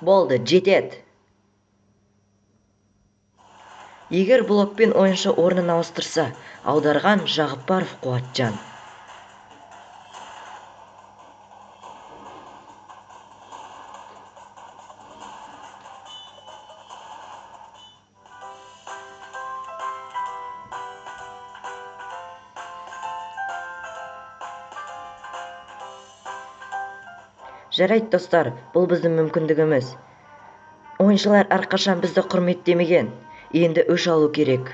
Болды, жетеді. Егер блокпен ойыншы орнын ауыстырса, аударған Жағыпаров Қуатжан. Жарайды, достар, бұл біздің мүмкіндігіміз. Ойыншылар әрқашан бізді құрметтемеген. Енді өш алу керек.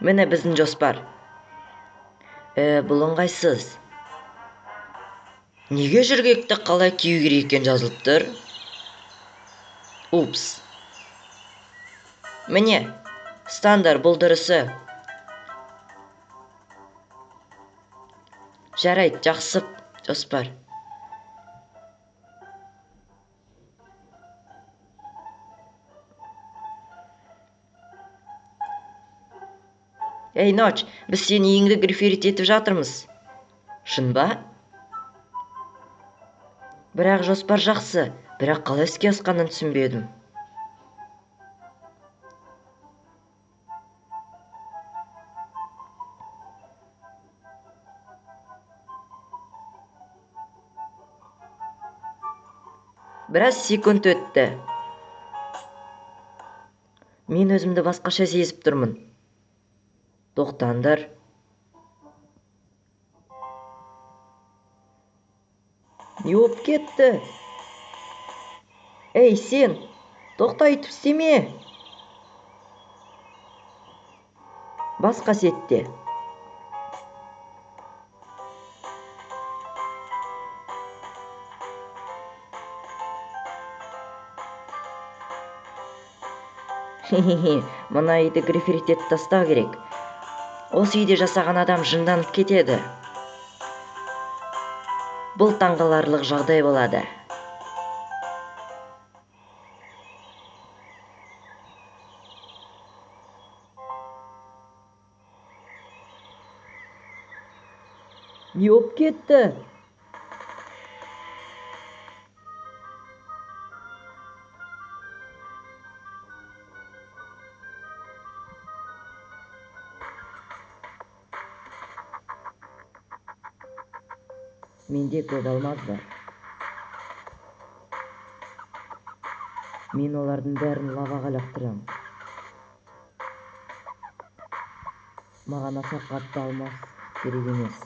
Міне біздің жоспар. Бұл ыңғайсыз. Неге жөргекті қалай кию керек екен жазылып тұр? Упс. Міне, стандарт бұл дұрысы. Жарайды, жақсы жоспар. Ей, Ноч, біз сені үйіңді гриферить етіп жатырмыз. Шын ба? Бірақ жоспар жақсы, бірақ қалай іске асқанын түсінбедім. Біраз секунд өтті. Мен өзімді басқаша сезіп тұрмын. Тоқтаңдар. Не болып кетті? Ей, сен, тоқта, өйтіп істеме. Басқа сетте. Хе-хе-хе, мына үйді гриферить етіп тастау керек. Осы үйде жасаған адам жынданып кетеді. Бұл таңғаларлық жағдай болады. Не болып кетті? Менде көп алмаз бар. Мен олардың бәрін лаваға лақтырам. Маған аса қатты алмаз керек емес.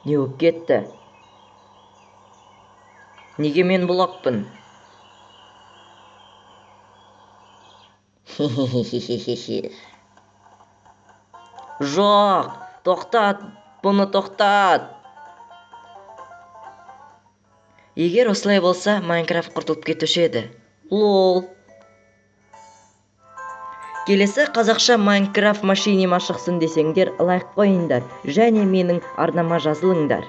Не болып кетті? Неге мен блокпын? Хе-хе-хе-хе-хе. Жоқ, тоқтат, бұны тоқтат. Егер осылай болса, Майнкрафт құртылып кетуші еді. Лол. Келесі қазақша Майнкрафт машинема шықсын десеңдер, лайк қойыңдар және менің арнама жазылыңдар.